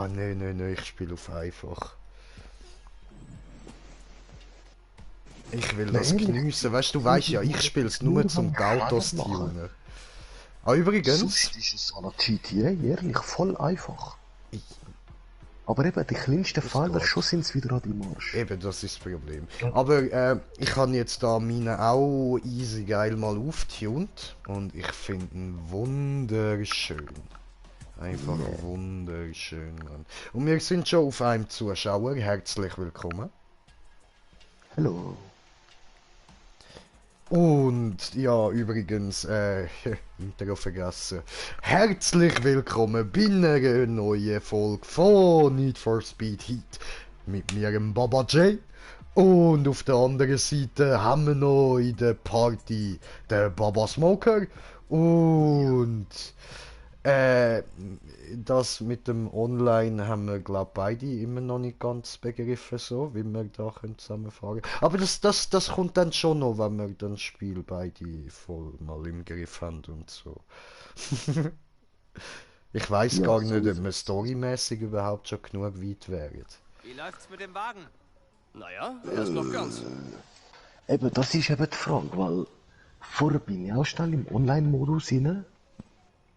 Ah, nein, ich spiele auf einfach. Ich will Ja, das ehrlich, geniessen. Weißt du, weißt ja, irgendwie ich würde spiele es ich nur nur zum wenn die Fehler Autos machen. tunen. Ah, übrigens, Sonst ist es an der GTA ehrlich voll einfach. ich, Aber eben, die kleinsten es Fehler, schon geht. sind sie wieder an die Marsch. Eben, das ist das Problem. Ja. Aber ich habe jetzt da meine auch easy geil mal aufgetunt und ich finde ihn wunderschön. Einfach Yeah. wunderschön, Mann. Und wir sind schon auf einem Zuschauer. Herzlich willkommen. Hallo. Und ja, übrigens, Intro vergessen. Herzlich willkommen bei einer neuen Folge von Need for Speed Heat. Mit mir, dem Baba J. Und auf der anderen Seite haben wir noch in der Party den Baba Smoker. Und äh, das mit dem Online haben wir, glaube beide immer noch nicht ganz begriffen, so wie wir da können zusammenfahren. Aber das kommt dann schon noch, wenn wir dann das Spiel beide voll mal im Griff haben und so. Ich weiß Ja, gar nicht, ob sowieso. wir storymäßig überhaupt schon genug weit wären. Wie läuft's mit dem Wagen? Naja, er ist noch ganz. Eben, das ist eben die Frage, weil vorher bin ich auch schnell im Online-Modus rein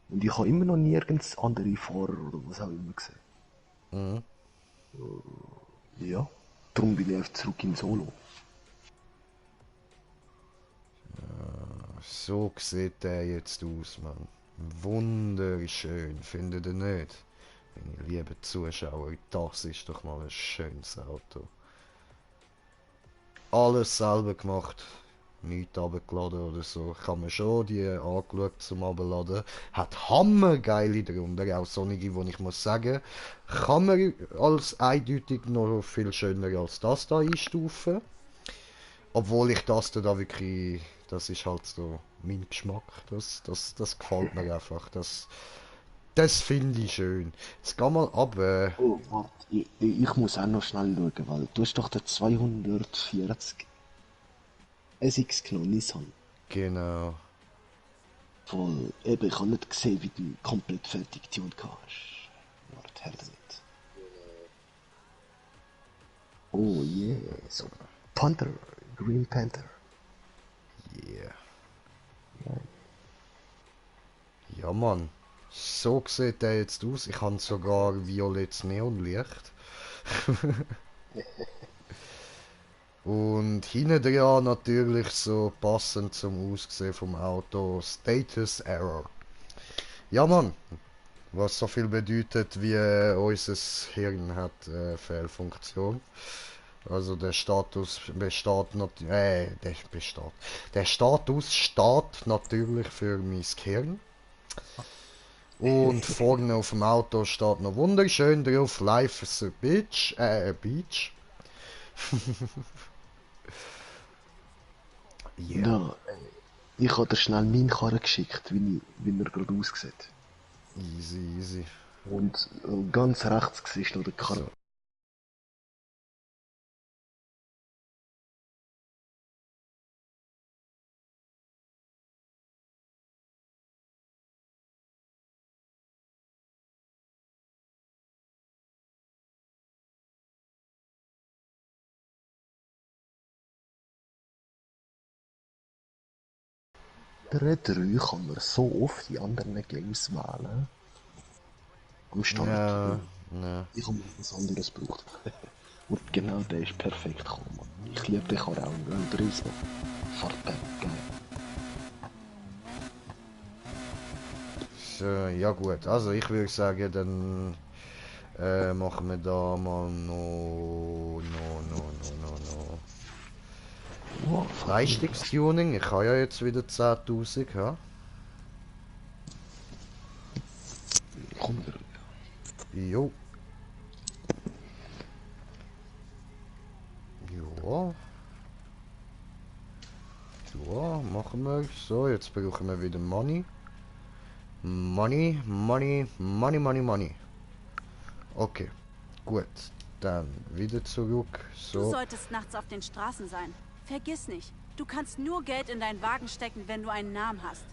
und ich habe immer noch nirgends andere Fahrer oder was auch immer gesehen. Mhm. Ja, darum bin ich einfach zurück in Solo. So sieht der jetzt aus, Mann. Wunderschön, findet ihr nicht? Meine lieben Zuschauer, das ist doch mal ein schönes Auto. Alles selber gemacht. Nichts runtergeladen oder so. Ich habe mir schon die angeschaut zum Abladen. Hat hammergeile drunter, auch sonnige, wo ich muss sagen, kann man als eindeutig noch viel schöner als das da einstufen. Obwohl ich das da wirklich, das ist halt so mein Geschmack. Das gefällt mir einfach. Das finde ich schön. Jetzt geh mal ab. Oh, warte, ich muss auch noch schnell schauen, weil du hast doch den 240 SX genommen, Nissan. Genau. Voll, eben, ich habe nicht gesehen, wie du komplett fertig getunt hast. Warte, her damit. Oh yeah, so Panther, Green Panther. Yeah. Ja, Mann. So sieht der jetzt aus. Ich habe sogar violettes Neonlicht. Und hinten dran natürlich so passend zum Aussehen vom Auto Status Error. Ja, Mann. Was so viel bedeutet, wie unser Hirn hat Fehlfunktion. Also der Status besteht natürlich, der Status steht natürlich für mein Gehirn. Und vorne auf dem Auto steht noch wunderschön drauf Life is a Beach. Beach. Yeah. Ja, ich habe dir schnell meinen Karren geschickt, wie er gerade aussieht. Easy. Und ganz rechts siehst du noch den Karren. So. Der 3 kann man so oft in anderen Games wählen. Am Start. Ja, ja. Ich habe mal was anderes gebraucht. Und genau der ist perfekt gekommen. Mann. Ich liebe den Karren auch. Gran Turismo. Verdammt geil. So, ja gut. Also ich würde sagen, dann machen wir da mal no. Wow, Leistungstuning. Ich habe ja jetzt wieder 10.000, ja. komm wieder. Jo. Ja. Ja, machen wir. So, jetzt brauchen wir wieder Money. Money. Okay, gut. Dann wieder zurück. Du So. solltest nachts auf den Straßen sein. Vergiss nicht, du kannst nur Geld in deinen Wagen stecken, wenn du einen Namen hast.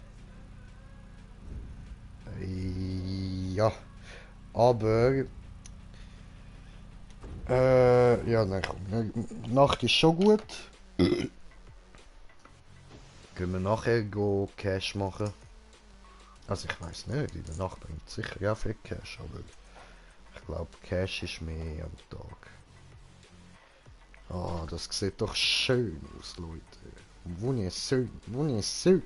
Ja. Aber Ja, nein, komm. Die Nacht ist schon gut. Gehen wir nachher Cash machen? Also ich weiß nicht, in der Nacht bringt sicher ja viel Cash, aber ich glaube Cash ist mehr am Tag. Ah, das sieht doch schön aus, Leute. Wunderschön, wunderschön.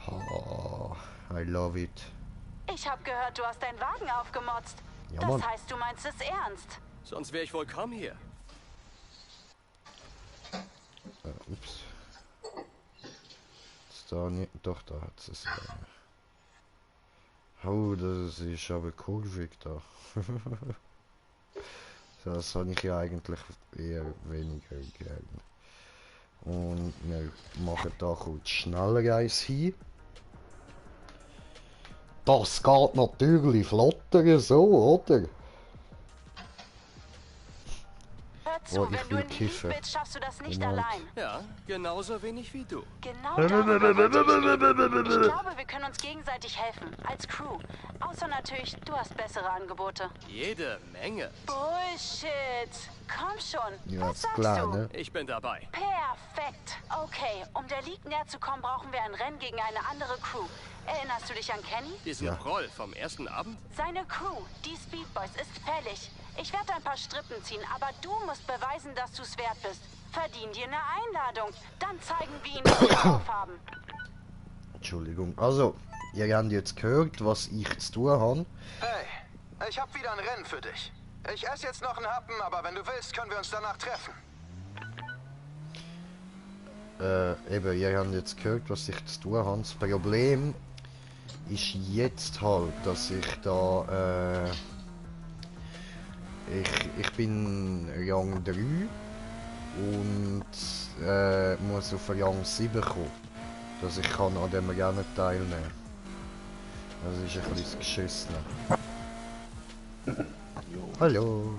Ah, I love it. Ich habe gehört, du hast deinen Wagen aufgemotzt. Ja, Das Mann. heißt, du meinst es ernst. Sonst wäre ich wohl kaum hier. Ups. Ist da nicht, doch, da hat es. Oh, das ist aber kurvig da. Das habe ich ja eigentlich eher weniger gern. Und wir machen da kurz schneller eins hin. Das geht natürlich flotter so, oder? Hör zu, Oh, ich wenn du will in die kiffen. League willst, schaffst du das nicht Moment. allein. Ja, genauso wenig wie du. Genau darüber wollte ich reden. Ich glaube, wir können uns gegenseitig helfen, als Crew. Außer natürlich, du hast bessere Angebote. Jede Menge. Bullshit! Komm schon, Ja, was ist sagst klar, du? ne? Ich bin dabei. Perfekt. Okay, um der League näher zu kommen, brauchen wir ein Rennen gegen eine andere Crew. Erinnerst du dich an Kenny? Diesen Ja. Proll vom ersten Abend? Seine Crew, die Speed Boys, ist fällig. Ich werde ein paar Strippen ziehen, aber du musst beweisen, dass du es wert bist. Verdien dir eine Einladung. Dann zeigen wir ihnen, was wir drauf haben. Entschuldigung. Also, ihr habt jetzt gehört, was ich zu tun habe. Hey, ich hab wieder ein Rennen für dich. Ich esse jetzt noch einen Happen, aber wenn du willst, können wir uns danach treffen. Eben, ihr habt jetzt gehört, was ich zu tun habe. Das Problem ist jetzt halt, dass ich da, ich bin Rang 3 und muss auf Rang 7 kommen, dass ich kann an dem Rennen teilnehmen. Das ist ein bisschen geschissen. Hallo.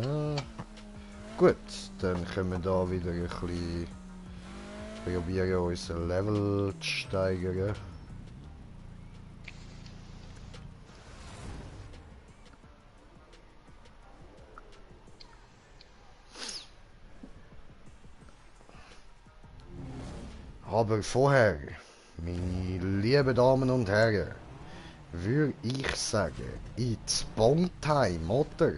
So. Gut, dann können wir da wieder ein bisschen probieren, unser Level zu steigern. Aber vorher, meine lieben Damen und Herren, würde ich sagen, it's Bond-Time, oder?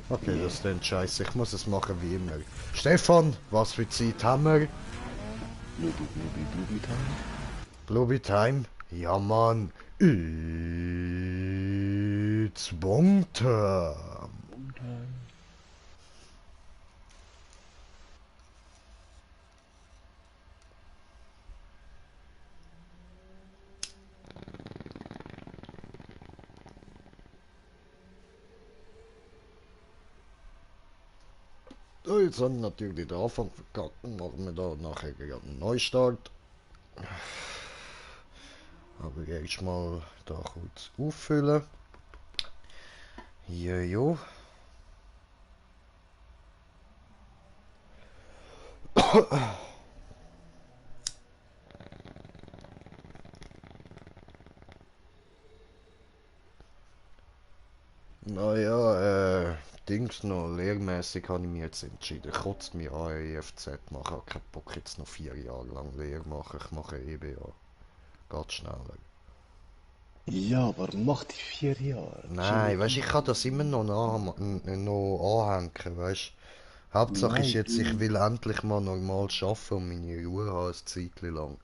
Okay, das ist dann scheiße. Ich muss es machen wie immer. Stefan, was für Zeit haben wir? Blubi Time. Blubi Time? Ja, Mann. It's Bond-Time. So, jetzt haben wir natürlich den Anfang verkackt. Dann machen wir da nachher gerade einen Neustart. Aber erstmal da kurz auffüllen. Jojo. Naja, Dings noch, lehrmäßig habe ich mich jetzt entschieden. Kotzt mir an, EFZ machen. Ich habe keinen Bock jetzt noch 4 Jahre lang Lehre machen. Ich mache EBA. Geht schneller. Ja, aber mach die 4 Jahre. Nein, weißt du, ich kann das immer noch, noch anhängen, weißt du. Hauptsache ist Nein, jetzt, ich will endlich mal normal arbeiten und meine Ruhe haben, ein Zeitchen lang.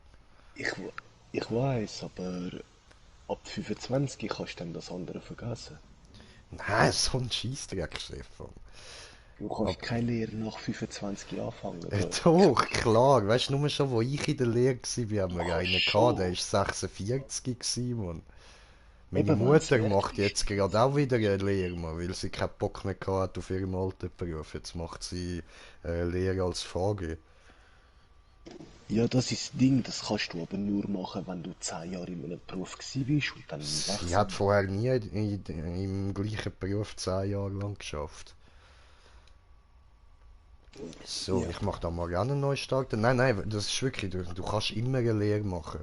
Ich weiß, aber ab 25 kannst du dann das andere vergessen. Nein, so ein Scheissdreck, Stefan. Du kannst keine Lehre nach 25 anfangen. Doch, klar. Weißt du, nur schon, wo ich in der Lehre war, haben wir Ach, einen schon. gehabt, der war 46 gewesen, Mann. Meine Eben, wenn's Mutter fertig macht jetzt gerade auch wieder eine Lehre, Mann, weil sie keinen Bock mehr hat auf ihrem alten Beruf. Jetzt macht sie Lehre als VG. Ja, das ist das Ding, das kannst du aber nur machen, wenn du 10 Jahre in einem Beruf gewesen bist und dann Sie wechseln. hat vorher nie im gleichen Beruf 10 Jahre lang geschafft. So, Ja. ich mach da mal gerne einen Neustart. Nein, das ist wirklich, du kannst immer eine Lehre machen.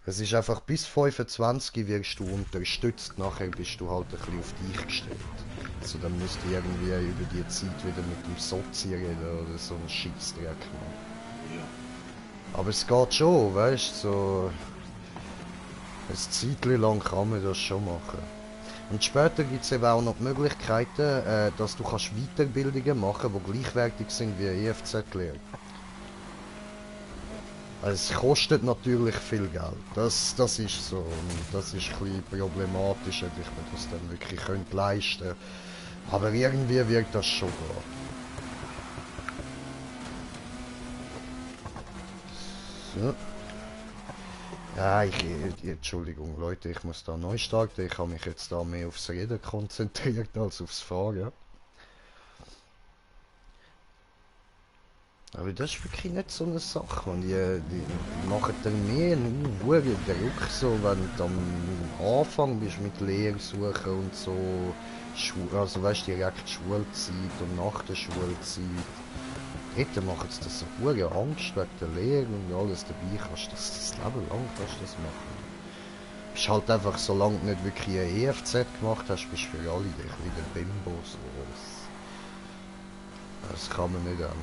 Es ist einfach bis 25 wirst du unterstützt, nachher bist du halt ein bisschen auf dich gestellt. Also dann müsst ihr irgendwie über die Zeit wieder mit dem Sozi reden oder so einen Scheissdreck machen. Ja. Aber es geht schon, weißt du, so... Ein Zeitchen lang kann man das schon machen. Und später gibt es eben auch noch die Möglichkeiten, dass du kannst Weiterbildungen machen kannst, die gleichwertig sind wie eine EFZ-Lehre. Also es kostet natürlich viel Geld. Das ist so. Und das ist ein bisschen problematisch, ob ich mir das dann wirklich könnte leisten. Aber irgendwie wird das schon gehen. So. Ja, Entschuldigung Leute, ich muss da neu starten. Ich habe mich jetzt da mehr aufs Reden konzentriert als aufs Fahren. Aber das ist wirklich nicht so eine Sache, man. Die machen dann mehr einen hohen Druck, so, wenn du am Anfang bist mit Lehrsuchen und so, also weißt du, direkt Schulzeit und nach der Schulzeit. Dort machen sie das so hohe Angst wegen der Lehre und alles dabei, kannst du das Leben lang kannst du das machen. Bist halt einfach, solange du nicht wirklich ein EFZ gemacht hast, bist du für alle ein bisschen der Bimbo, so. Das kann man nicht ändern.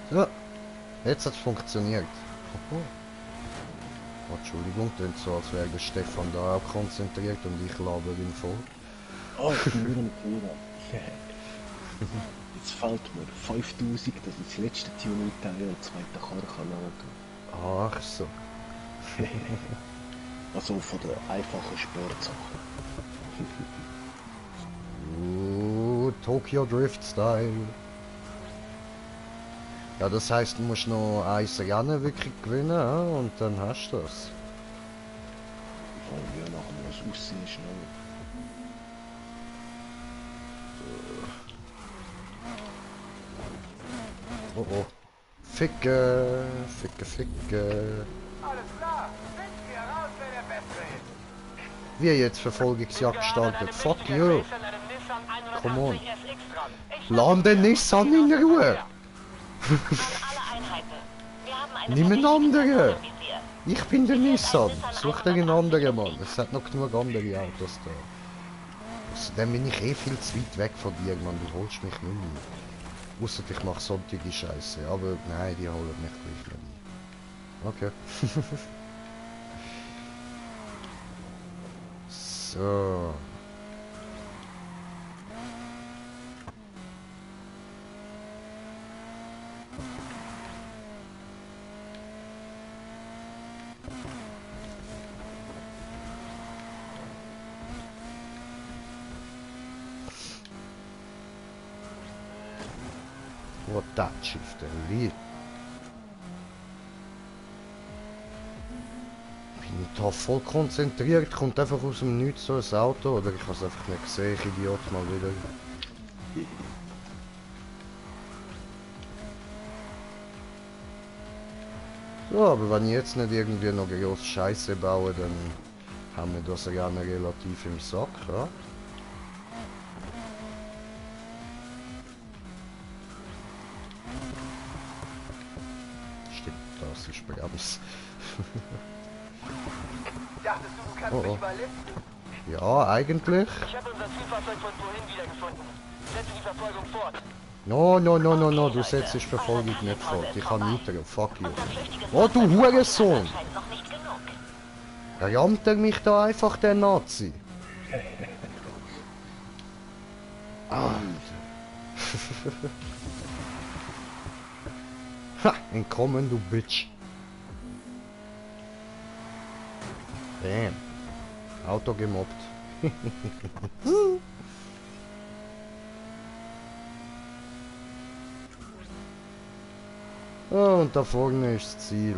So, jetzt hat es funktioniert. Oh, Entschuldigung, klingt so, als wäre der Stefan da auch konzentriert und ich laber ihn voll. Oh, ich bin wieder mit Fehler. Jetzt fällt mir 5000, das ist das letzte Tuning-Teil und zweite Karkanade. Ach so. Also von der einfachen Sportsache. Tokyo Drift Style. Ja, das heisst, du musst noch eins Rennen wirklich gewinnen, ja? Und dann hast du das. Vor allem, ja, nachher was aussehen schnell. Oh oh. Ficke, ficke, ficke. Alles klar. Finden wir raus, wer der Beste ist. Wie jetzt Verfolgungsjagd startet. Fuck you. Come on. Lass den Nissan in Ruhe. Nimm einen anderen. Ich bin der Nissan. Such dir einen anderen, Mann. Es hat noch genug andere Autos da. Außerdem bin ich eh viel zu weit weg von dir, Mann. Du holst mich nicht mehr. Ausser ich mache sonstige Scheiße. Aber nein, die holen mich gleich nicht ein. Okay. So. What that shifter Lied. Bin ich da voll konzentriert, kommt einfach aus dem Nichts so ein Auto, oder ich habe es einfach nicht gesehen, ich Idiot, mal wieder. So, aber wenn ich jetzt nicht irgendwie noch groß Scheiße baue, dann haben wir das gerne relativ im Sack, ja? Stimmt, das ist Brabus. Dachtest du, du kannst Oh, oh. mich überlisten? Ja, eigentlich. Ich habe unser Zielfahrzeug von vorhin wiedergefunden. Setze die Verfolgung fort. No, du setzt die Verfolgung nicht fort. Ich kann nichts drauf. Fuck you. Oh, du Hurensohn! Rammt er mich da einfach, der Nazi? Alter. Ha, entkommen, du Bitch. Damn. Auto gemobbt. Oh, und da vorne ist das Ziel.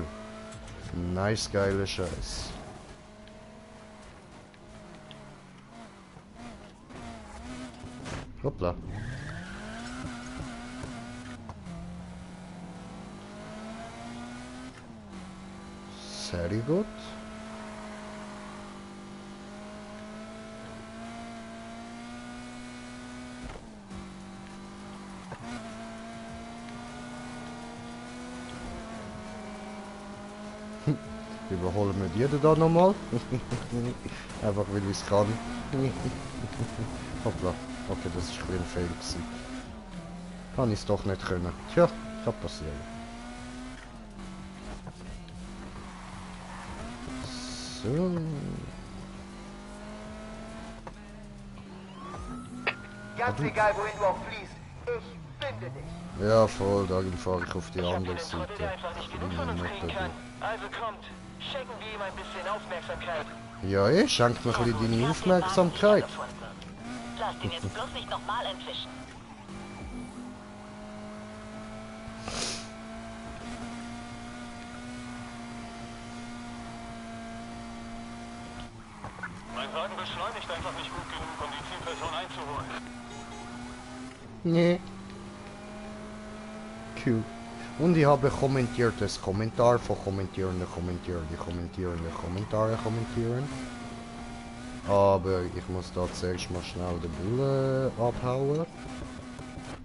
Nice, geile Scheiß. Hoppla. Sehr gut. Überholen wir die da nochmal. Einfach weil ich es kann. Hoppla. Okay, das ist ein bisschen ein Fail gewesen. Kann ich es doch nicht können. Tja, kann passieren. So. Ganz egal, wohin du auch fliehst, ich finde dich. Ja, voll, darum fahre ich auf die Ich hab andere den Trottel, der Seite. einfach nicht genug von uns kriegen kann. Also kommt, schenken wir ihm ein bisschen Aufmerksamkeit. Ja, schenkt mir ein bisschen deine Aufmerksamkeit. Lass den jetzt bloß nicht nochmal entwischen. Mein Wagen beschleunigt einfach nicht gut genug, um die Zielperson einzuholen. Nee. Cool. Und ich habe kommentiertes Kommentar von Kommentierende, Kommentare kommentieren. Aber ich muss da zuerst mal schnell den Bulle abhauen.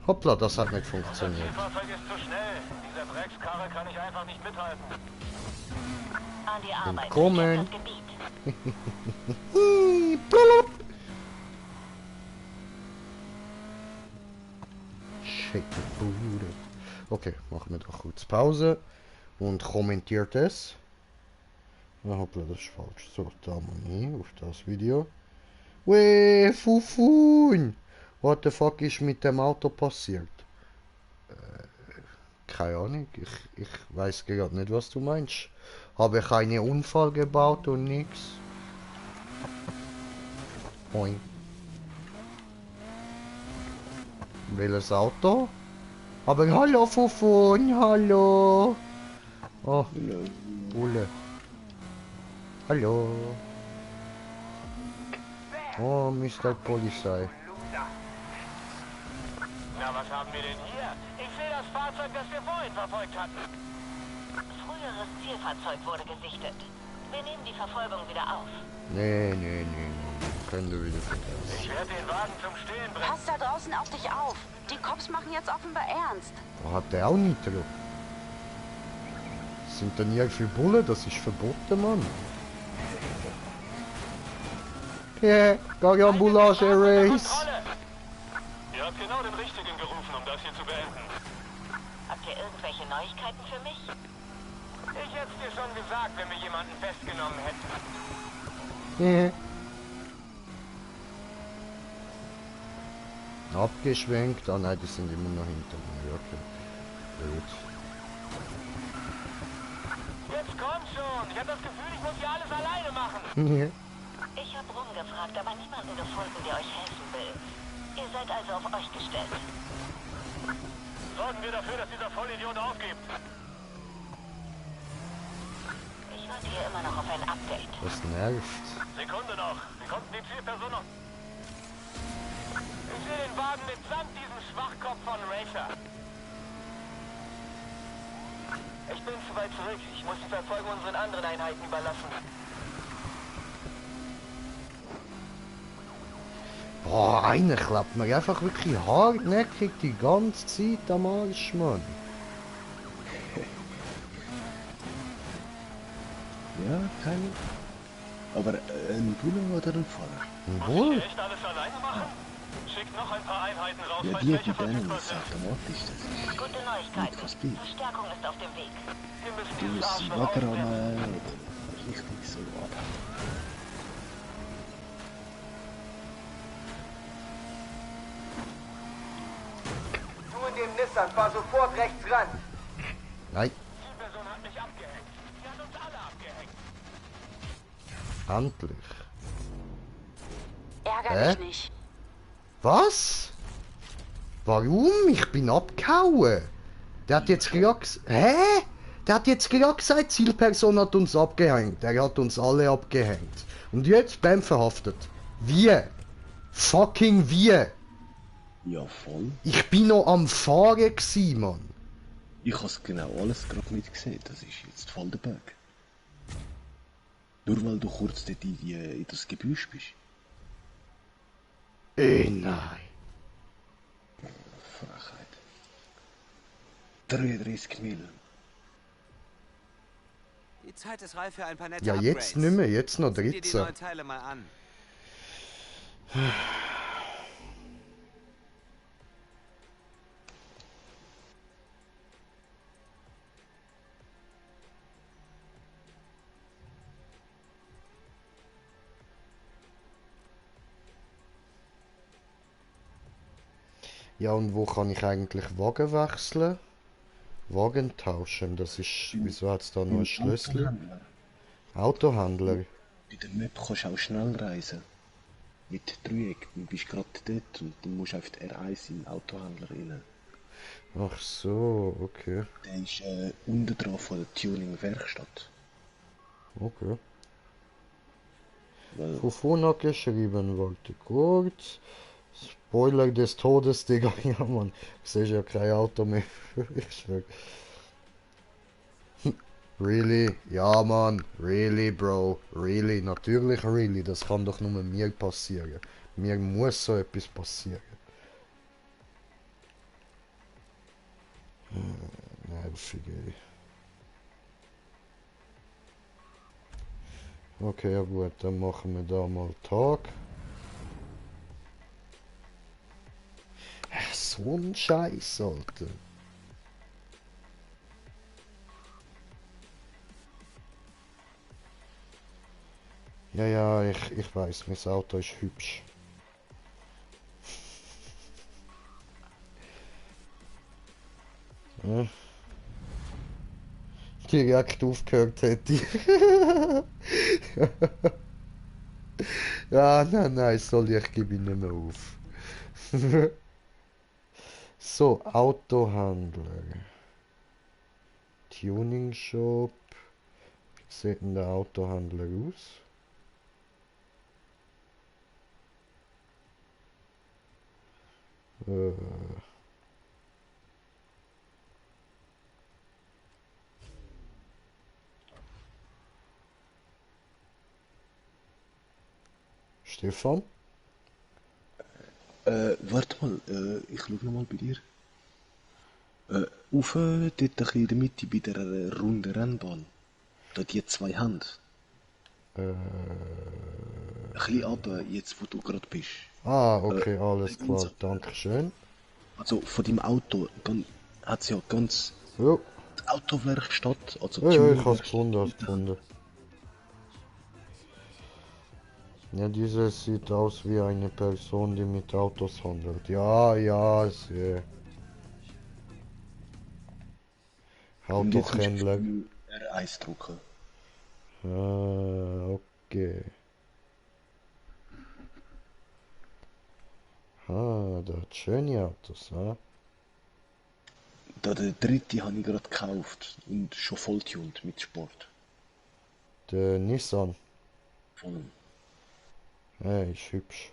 Hoppla, das hat nicht Das funktioniert. Fahrzeug ist zu schnell. Dieser Dreckskarre kann ich einfach nicht mithalten. An die Arbeit. Entkommen. Das Gebiet. Blub. Shake the Bude. Okay, machen wir doch kurz Pause und kommentiert es. Ah, hoppla, das ist falsch. So, da mal hin auf das Video. Weh, Fufun! What the fuck ist mit dem Auto passiert? Keine Ahnung, ich weiß gerade nicht, was du meinst. Habe ich einen Unfall gebaut und nix? Moin. Welches Auto? Aber hallo Fufun, hallo. Oh, Ulle. Hallo. Oh, Mr. Polizei. Na, was haben wir denn hier? Ich sehe das Fahrzeug, das wir vorhin verfolgt hatten. Früheres Zielfahrzeug wurde gesichtet. Wir nehmen die Verfolgung wieder auf. Nee. Können wir wieder vergessen. Ich werde den Wagen zum Stehen bringen. Pass da draußen auf dich auf. Die Cops machen jetzt offenbar ernst. Hat der auch Nitro? Sind da nie viel Bulle? Das ist verboten, Mann. Yeah, Garambulage Race. Kontrolle! Ihr habt genau den Richtigen gerufen, um das hier zu beenden. Habt ihr irgendwelche Neuigkeiten für mich? Ich hätte es dir schon gesagt, wenn wir jemanden festgenommen hätten. Yeah. Abgeschwenkt. Ah nein, die sind immer noch hinter mir. Okay. Gut. Jetzt komm schon! Ich habe das Gefühl, ich muss hier alles alleine machen. Yeah. Ich habe rumgefragt, aber niemanden gefunden, der euch helfen will. Ihr seid also auf euch gestellt. Sorgen wir dafür, dass dieser Vollidiot aufgibt. Ich warte hier immer noch auf ein Update. Das nervt. Sekunde noch. Wir konnten die Zielperson noch... Ich sehe den Wagen mitsamt diesem Schwachkopf von Racer. Ich bin zu weit zurück. Ich muss die Verfolgung unseren anderen Einheiten überlassen. Boah, einer klappt mir einfach wirklich hartnäckig die ganze Zeit am Arsch, Mann. Ja, keine. Aber ein Bulle oder ein Fahrer? Muss Wohl. ich echt alles alleine machen? Schickt noch ein paar Einheiten raus, Ja, falls die welche mit denen verfügbar ist sind. automatisch. Das ist Gute nicht Neuigkeiten. for Speed. Verstärkung ist auf dem Weg. Wir müssen Du dieses musst Arschloch locker aufwärmen. am richtig so abhauen. Du in dem Nissan, fahr sofort rechts ran. Nein, Die Person hat mich abgehängt. Die hat uns alle abgehängt. endlich. Ärger mich nicht. Was? Warum? Ich bin abgehauen. Der hat jetzt gerade hä? Der hat jetzt gerade gesagt, Zielperson hat uns abgehängt. Er hat uns alle abgehängt. Und jetzt beim verhaftet. Wie? Fucking wie? Ja, voll. Ich bin noch am Fahren gsi, Mann. Ich has genau alles gerade mitgesehen. Das ist jetzt voll der Bug. Nur weil du kurz dort in das Gebüsch bist. Nein. Frechheit. 33 Mil. Die Zeit ist reif für ein paar nette Ja, Upgrades. jetzt nicht mehr, jetzt noch Sieh dir die 13. neuen Teile mal an. Ja, und wo kann ich eigentlich Wagen wechseln? Wagen tauschen, das ist... Wieso hat es da noch ein Schlüssel? Autohändler. Autohändler. Bei der Map kannst du auch schnell reisen. Mit Dreieck. Du bist gerade dort und dann musst du auf die R1 in den Autohändler rein. Ach so, okay. Der ist unten dran von der Tuning-Werkstatt. Okay. Weil 500 geschrieben, wollte kurz. Spoiler des Todes, Digga. Ja, Mann. Du siehst ja kein Auto mehr. Ich schwör. Really? Ja, Mann. Really, Bro. Really? Natürlich really. Das kann doch nur mir passieren. Mir muss so etwas passieren. Nervig, ey. Okay, ja gut, dann machen wir da mal Tag. So ein Scheiß, Alter. Ja, ja, ich weiß, mein Auto ist hübsch. Ja. Direkt aufgehört hätte ich. Ja, nein, sorry, ich gebe ihn nicht mehr auf. So, Autohandler. Tuning Shop. Wie sieht denn der Autohandler aus? Äh. Stefan? warte mal, ich schau nochmal bei dir. Dort ein bisschen in der Mitte bei der runden Rennbahn. Da die zwei haben. Ein bisschen runter, jetzt wo du gerade bist. Okay, alles klar, dankeschön. Also von deinem Auto hat es ja ganz Jo, die Autowerkstatt, also ja, ich Tuning-Werkstatt. hab's gefunden, hab's gefunden. Ja, diese sieht aus wie eine Person, die mit Autos handelt. Ja, ja, sehr. Und jetzt musst Autohändler. du R1 drücken. Okay. Der hat schöne Autos, ha? Der dritte habe ich gerade gekauft und schon voll tuned mit Sport. Der Nissan. Voll. Ist hübsch.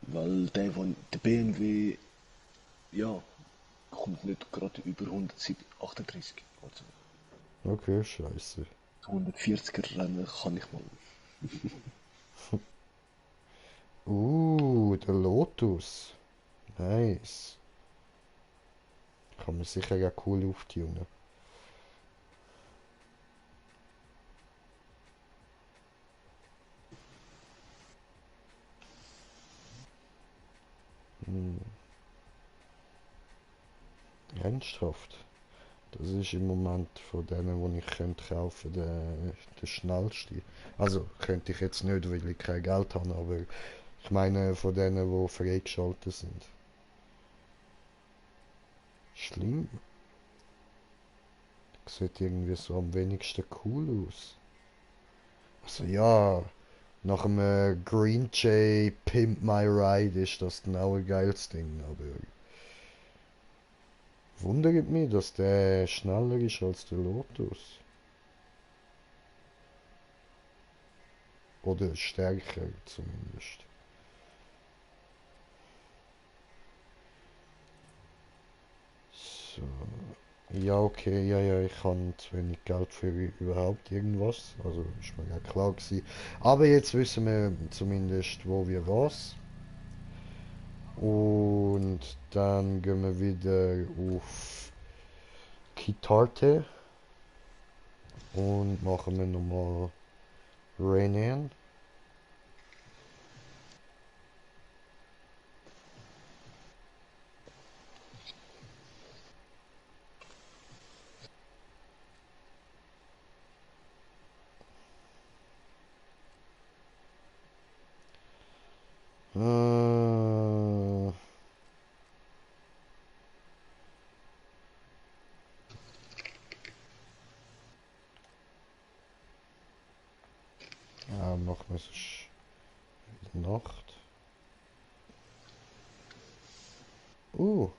Weil der BMW, ja, kommt nicht gerade über 138. Also Okay, scheiße. 140er Rennen kann ich mal. Der Lotus. Nice. Kann man sicher ja cool auftunen. Ernsthaft. Das ist im Moment von denen, die ich könnte kaufen, der schnellste. Also könnte ich jetzt nicht, weil ich kein Geld habe, aber ich meine von denen, die freigeschaltet sind. Schlimm. Sieht irgendwie so am wenigsten cool aus. Also ja, nach einem Green Jay Pimp My Ride ist das genau ein geiles Ding, aber wundert mich, dass der schneller ist als der Lotus. Oder stärker zumindest. So. Ja, okay, ja, ich habe zu wenig Geld für überhaupt irgendwas. Also ist mir ja klar gewesen. Aber jetzt wissen wir zumindest, wo wir was. Und dann gehen wir wieder auf Kitarte. Und machen wir nochmal Rainian. Ja, machen wir es Nacht. Oh,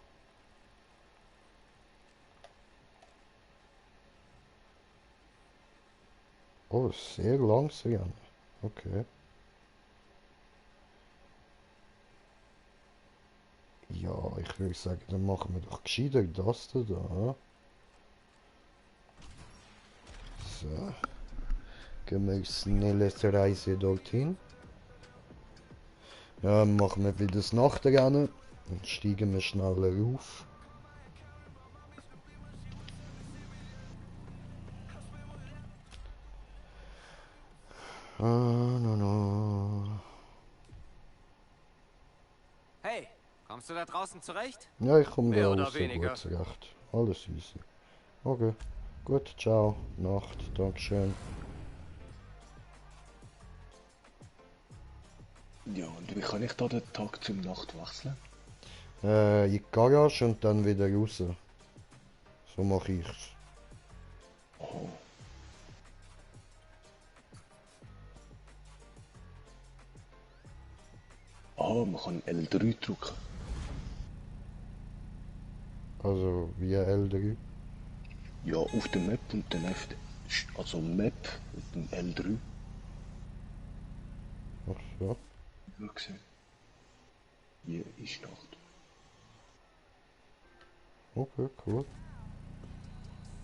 sehr langsam. Okay. Ja, ich würde sagen, dann machen wir doch gescheiter das da. So. Gehen wir schnelle Reise dorthin. Ja, machen wir wieder das Nachtrennen. Dann steigen wir schneller auf. No. Hey, kommst du da draußen zurecht? Ja, ich komme Mehr da oder auch so weniger. gut zurecht. Alles easy. Okay. Gut, ciao. Nacht. Dankeschön. Ja, und wie kann ich da den Tag zum Nacht wechseln? In die Garage und dann wieder raus. So mache ich's. Oh. Ah, man kann L3 drücken. Also wie L3. Ja, auf der Map und dann einfach, also Map und dann L3. Ach so. Ja, gesehen. Hier ist Nacht. Okay, cool.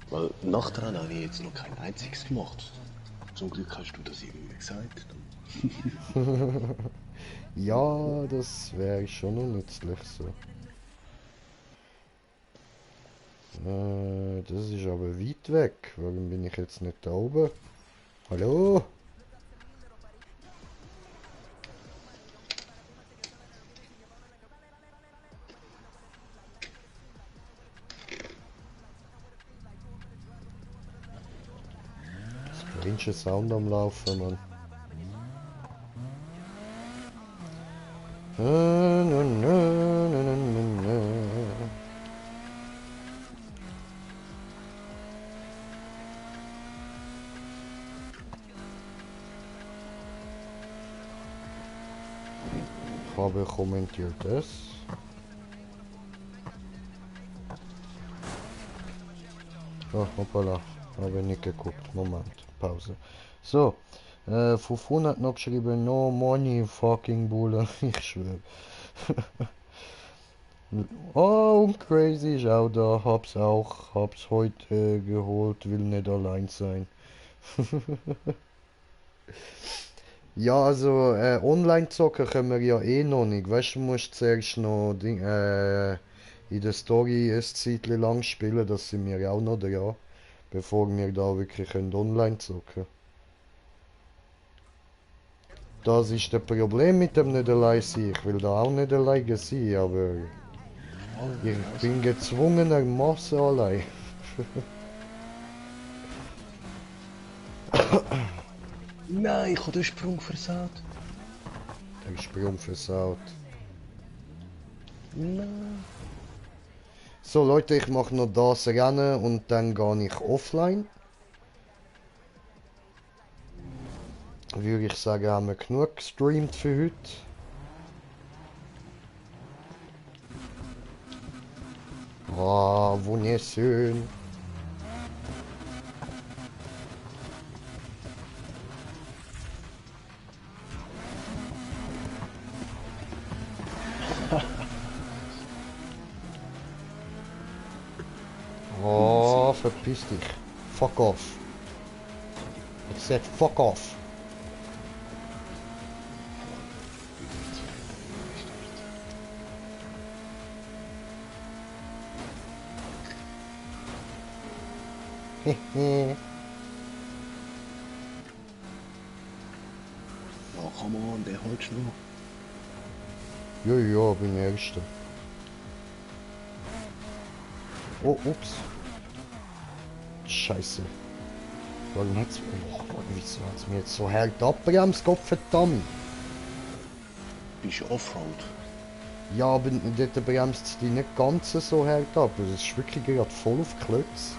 Weil Nachtrennen habe ich jetzt noch kein einziges gemacht. Zum Glück hast du das irgendwie gesagt. Ja, das wäre schon noch nützlich so. Das ist aber weit weg. Warum bin ich jetzt nicht da oben? Hallo? Strange Sound am Laufen, Mann. Ich habe kommentiert das. Oh, hoppala. Habe nicht geguckt. Moment. Pause. So. 500 noch geschrieben. No money, fucking Bulle. Ich schwöre. Oh, und Crazy ist auch da. Hab's heute geholt. Will nicht allein sein. Ja, also online zocken können wir ja eh noch nicht. Weißt du, musst zuerst noch in der Story ein Zeitchen lang spielen, das sind wir auch noch dran, bevor wir da wirklich können online zocken. Das ist das Problem mit dem nicht allein sein. Ich will da auch nicht alleine sein, aber ich bin gezwungenermaßen allein. Nein, ich habe den Sprung versaut. Der Sprung versaut. Nein. So Leute, ich mache noch das Rennen und dann gehe ich offline. Würde ich sagen, haben wir genug gestreamt für heute. Ah, wunderschön. Oh, verpiss dich. Fuck off. Ich said fuck off. Ja, come on, der holst du noch. Ja, ja, bin Erster. Oh, ups. Scheiße. Warum hat's... Oh Gott, wieso hat's mir jetzt so hart abbremst, Gott verdammt. Bist du Offroad? Ja, aber dort bremst es die nicht ganz so hart ab. Es ist wirklich gerade voll auf Klötz.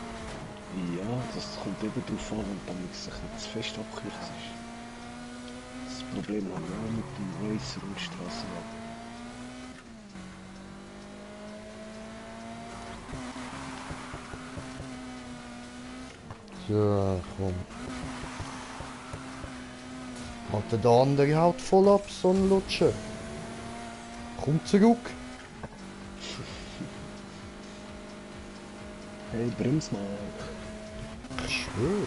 Ja, das kommt eben darauf an, wenn damit sich nicht zu fest abkürzt ist. Das Problem haben wir auch mit dem Racer und Strassenrad. So, komm. Alter, der andere haut voll ab, so ein Lutscher. Komm zurück. Hey, brems mal. Ich schwöre.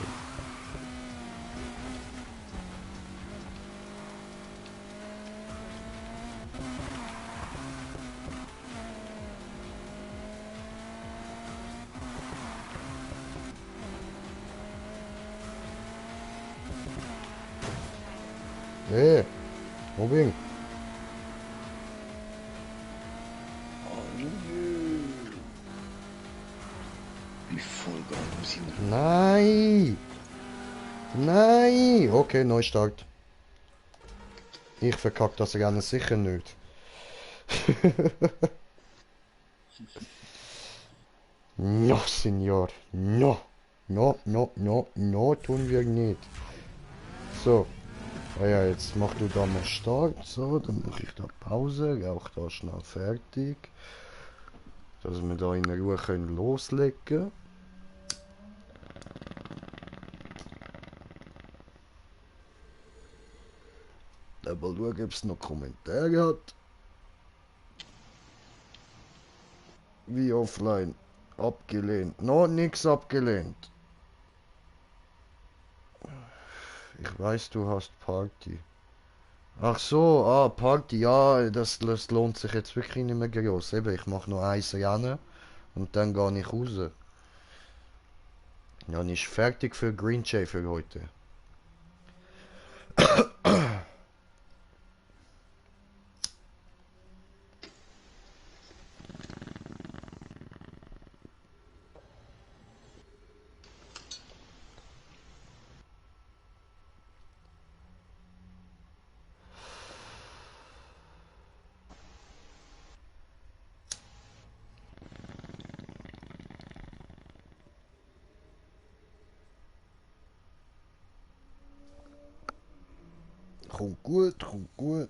Hey, wo bin ich? Wie voll geil muss ich noch. Nein! Nein! Okay, Neustart. Ich verkack das Rennen sicher nicht. No, Senor. No. No, no, no, no, tun wir nicht. So. Ah ja, jetzt mach du da mal Start. So, dann mache ich da Pause. Rauch da schnell fertig. Dass wir da in Ruhe können loslegen. Mal schauen, ob es noch Kommentare hat. Wie offline. Abgelehnt. Noch nichts abgelehnt. Ich weiß, du hast Party. Ach so, Party, ja, das lohnt sich jetzt wirklich nicht mehr groß. Eben, ich mache noch eins Rennen und dann gehe ich raus. Dann ist fertig für Green Jay für heute. Kommt gut, kommt gut.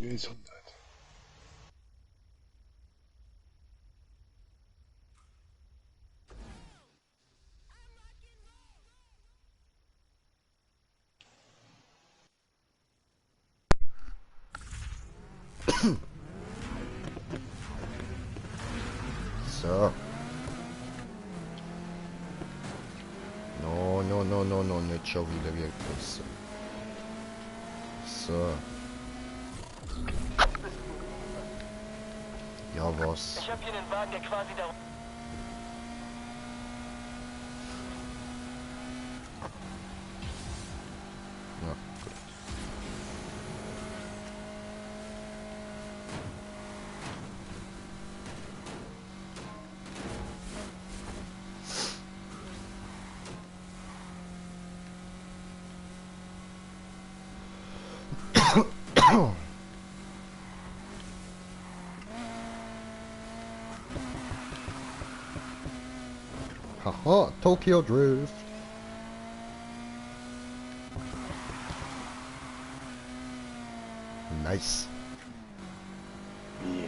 Gesundheit. So. No, no, no, no, no, nicht schon wieder wirklich. So. Ja, was? Ich habe hier einen Wagen, der quasi da... Ja, gut. Haha, Tokyo Drift. Nice. Yeah.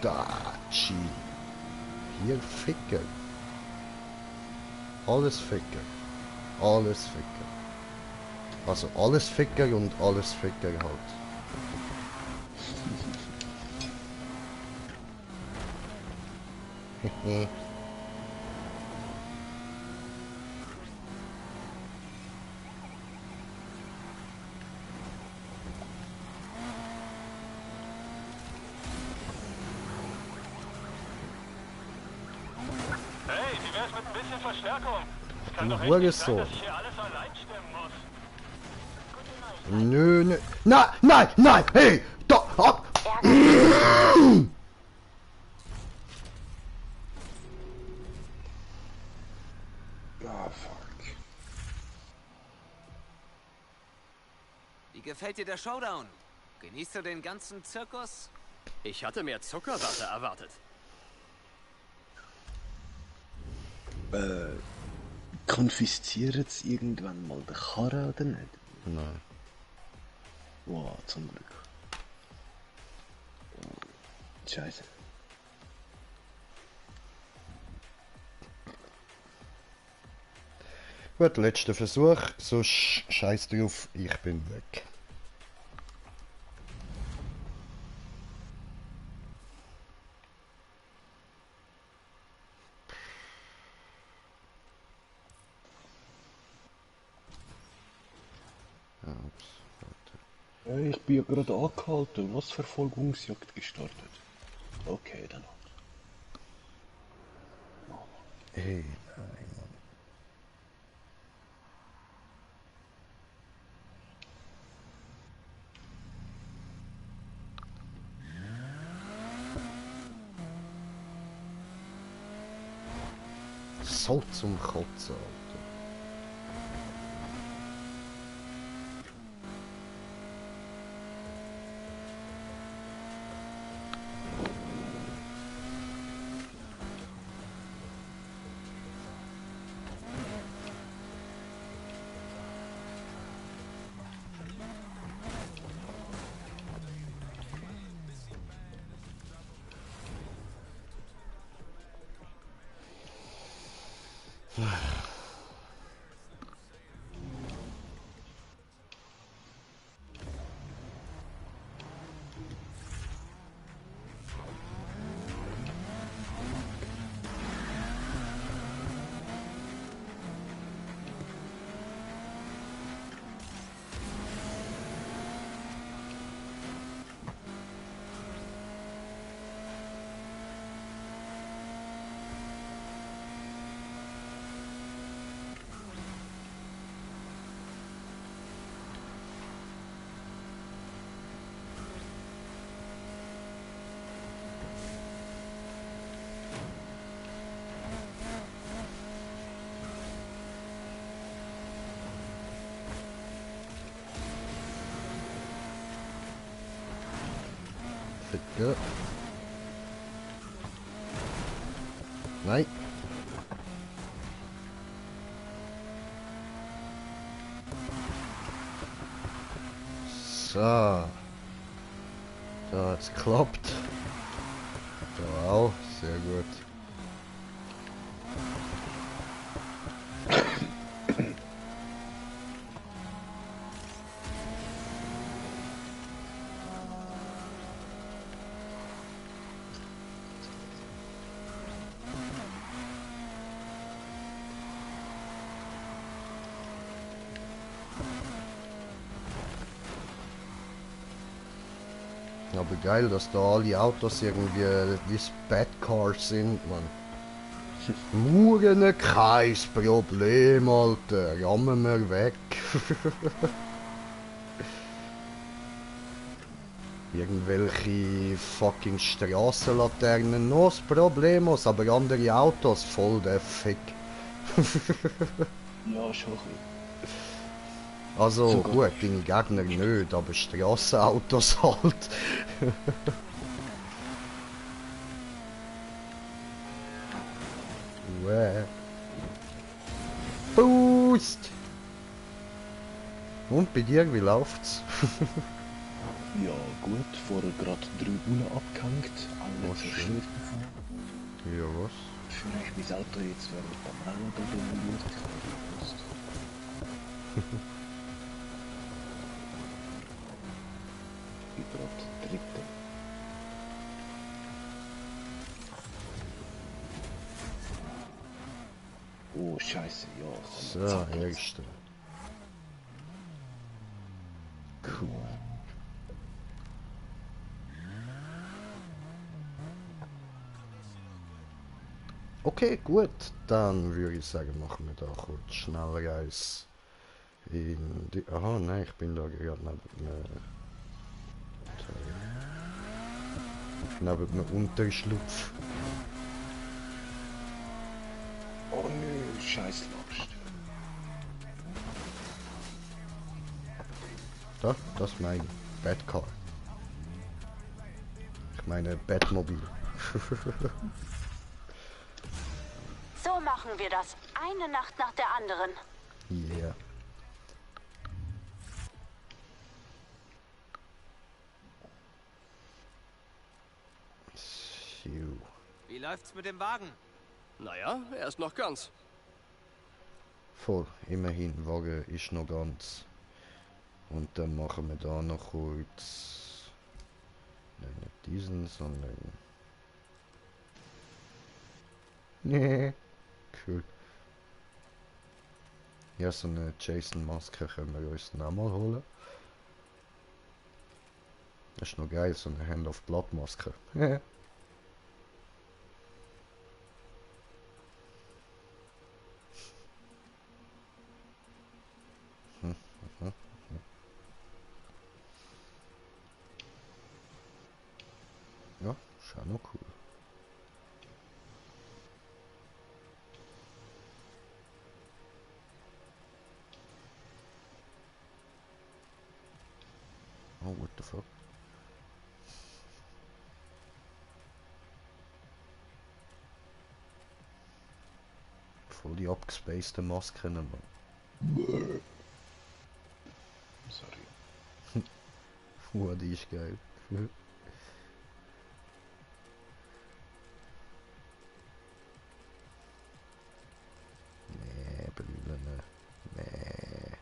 Daci. Hier Ficker. Alles Ficker. Alles Ficker. Also alles Ficker und alles Ficker halt. Hehe. Hey, wie wär's mit ein bisschen Verstärkung? Es kann Du doch echt nicht wurdest sein, so. dass ich hier alles allein stemmen muss. Nö, nö. Nein, nein, nein, hey! Da, ab! Ah, fuck. Wie gefällt dir der Showdown? Genießt du den ganzen Zirkus? Ich hatte mehr Zuckerwatte erwartet. Konfisziert es irgendwann mal den Karren oder nicht? Nein. Wow, zum Glück. Scheiße. Gut, letzter Versuch, sonst scheiß drauf, ich bin weg. Ups, warte. Ich bin ja gerade angehalten. Was Verfolgungsjagd gestartet? Okay, dann. Hey, nein, Mann. So zum Kotzen, Alter. Ficker. Nein. So. Da hat's geklappt. Da auch. Sehr gut. Aber geil, dass da alle Autos irgendwie wie Bad Cars sind, man. Morgen kein Problem, Alter. Jammen wir weg. Irgendwelche fucking Strassenlaternen, no Problemos, aber andere Autos, voll der Fick. Ja, schon ein bisschen. Also Sogar gut, deine Gegner nicht, aber Strassenautos halt. Boost! Und bei dir, wie läuft's? Ja, gut. Vorher gerade 3 Bullen abgehängt. Einer Oh, schön. Ja, was? Führe ich mein Auto jetzt während dem Rennen oder wenn ich nicht Ich bin gerade Dritte. Oh, scheiße, ja. So, Erster. Cool. Okay, gut. Dann würde ich sagen, machen wir da kurz schnell Reis in die... Aha, nein, ich bin da gerade neben einem Unterschlupf. Oh nö, scheiß Last. Da, das meine ich. Batcar. Ich meine Batmobil. So machen wir das. Eine Nacht nach der anderen. Yeah. So. Wie läuft's mit dem Wagen? Naja, er ist noch ganz. Voll, immerhin, Wagen ist noch ganz. Und dann machen wir da noch kurz... Nein, nicht diesen, sondern... Nee. Cool. Ja, so eine Jason-Maske können wir uns dann auch mal holen. Das ist noch geil, so eine Hand-of-Blood-Maske. Ja, ist auch noch cool. Oh, what the fuck? Voll die abgespaceden Masken, Mann. Sorry. Die ist geil. Nee, Brillen. Nee.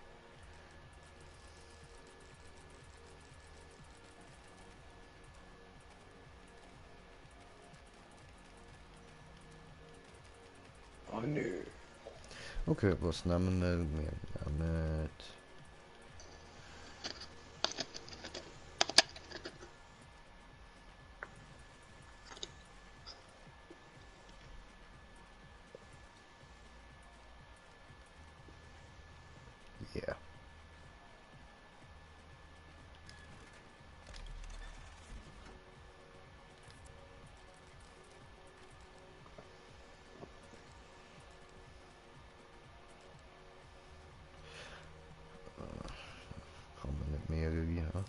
Oh nö. Okay, was nehmen wir? Wir nehmen... Yeah. Kann man nicht mehrere haben.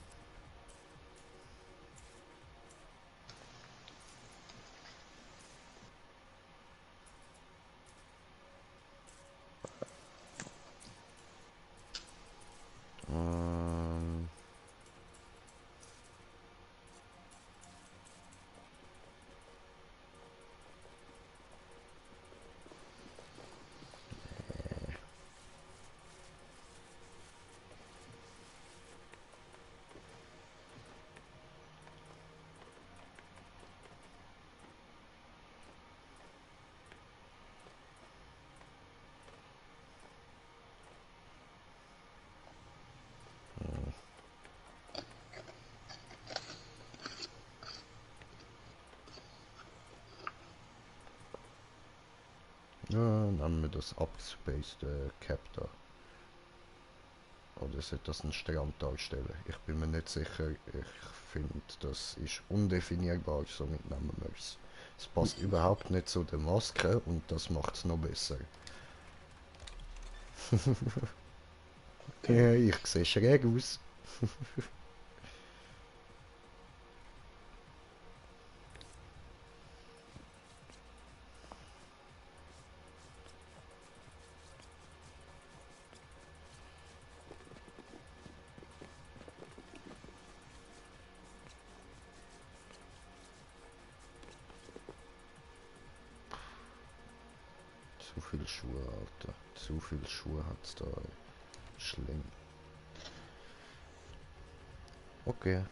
Ja, dann haben wir das abgespaced Cap da. Oder sollte das einen Strand darstellen? Ich bin mir nicht sicher. Ich finde, das ist undefinierbar, somit nehmen wir es. Es passt überhaupt nicht zu der Maske und das macht es noch besser. Ja, ich sehe schräg aus. Zu viel Schuhe, Alter. Zu viel Schuhe hat's da. Schlimm. Okay.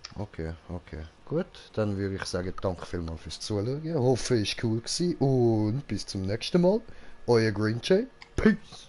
Gut, dann würde ich sagen, danke vielmals fürs Zuschauen. Hoffe, es war cool gewesen und bis zum nächsten Mal. Euer Green Jay. Peace.